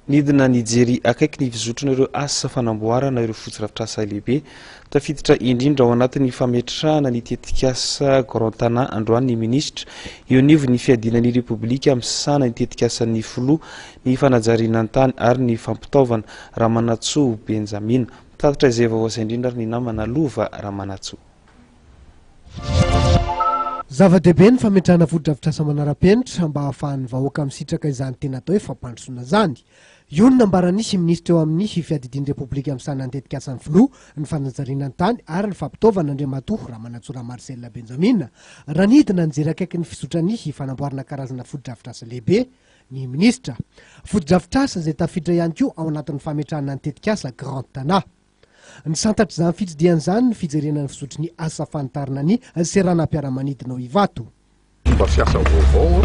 Nidina nijery akaiky ny fizotran'ireo asa fanamboarana ireo fotodrafitrasa lehibe tafiditra indrindra ao anatin'ny fametrahana ny tetikasa Grand Tana androany ny minisitra eo anivon'ny fiadiana ny Repoblika misahana ny tetikasan'ny filoha, ny fanajariana ny tany ary ny fampitaovana, Ramanantsoa Benjamina. Mitatitra izay vaovao izay indrindra ary ny namana Lova Ramanantsoa. Zava-dehibe ny fametrahana fotodrafitrasa manara-penitra mba hahafahan'ny vahoaka misitraka izany tena atao hoe fampandrosoana izany. Io no nambaran'ny minisitra eo amin'ny fiadidian'ny Repoblika misahana ny tetikasan'ny filoha, ny fanajariana ny tany ary ny fampitaovana Andriamatoa Ramanantsoa Marcel Benjamina raha nidina nijery akaiky ny fizotran'ny fanamboarana karazana fotodrafitrasa lehibe ny minisitra. Fotodrafitrasa izay tafiditra ihany koa ao anatin'ny fametrahana ny tetikasa Grand Tana. Nisantatra izany fitsidihana izany ny fijerena ny fizotry ny asa fanitarina ny seranam-piaramanidina ao Ivato. Fomba fiasa vaovao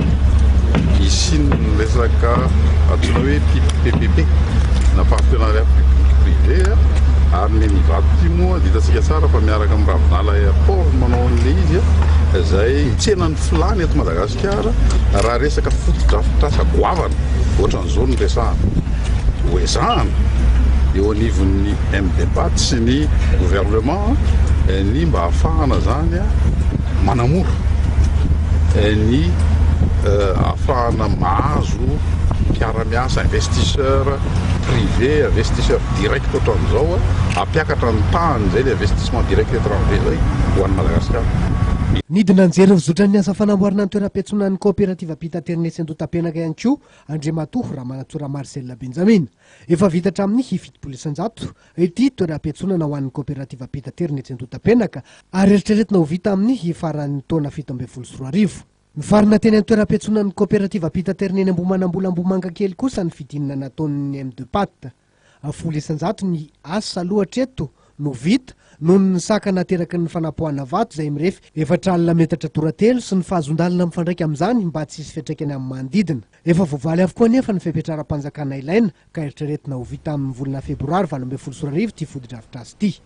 hisian'ny resaka antsoina hoe PPP na partenariat public privé ary ny eny Ivato ity moa dia hitantsika tsara fa miaraka amin'ny Ravinala Airport manao an'ilay izy izay mitsena ny filàna eto Madagasikara raha resaka fotodrafitrasa goavana ohatran'izao no resahana. Ho ezahana eo anivon'ny MDPAT sy ny gouvernement ny mba hahafahana izany manamora ny hahafahana mahazo mpiara-miasa, investisseur privé, investisseur direct ohatran'izao, hampiakatra ny tahany izay ilay investissement direct étranger izay ho an'i Madagasikara. Nidina nijery ny fizotran'ny asa fanamboarana ny toeram-piantsonan'ny kaoperativam-pitaterana etsy Andohatapenaka ihany koa Andriamatoa Ramanantsoa Marcel Benjamina. Efa vita hatramin'ny 70% ity toeram-piantsonana ho an'ny kaoperativam-pitaterana etsy Andohatapenaka ary eritreretina ho vita amin'ny faran'ny taona 2017. Nifarana teny an-toeram-piantsonan'ny kaoperativam-pitaterana eny Ambohimanambola Ambohimangakely kosa ny fidinana nataon'ny M2Pat. 10% ny asa aloha hatreto no vita noho ny sakana ateraky ny fanapoahana vato izay mirefy 40 metatra toratelo sy ny fahazon-dalana mifandraika amin'izany mba tsy hisy fiantraikany amin'ny manodidina. Efa voavaly avokoa anefa ny fepetra ara-panjakana ilaina ka eritreretina ho vita amin'ny volana febroary 2018 ity fotodrafitrasa ity.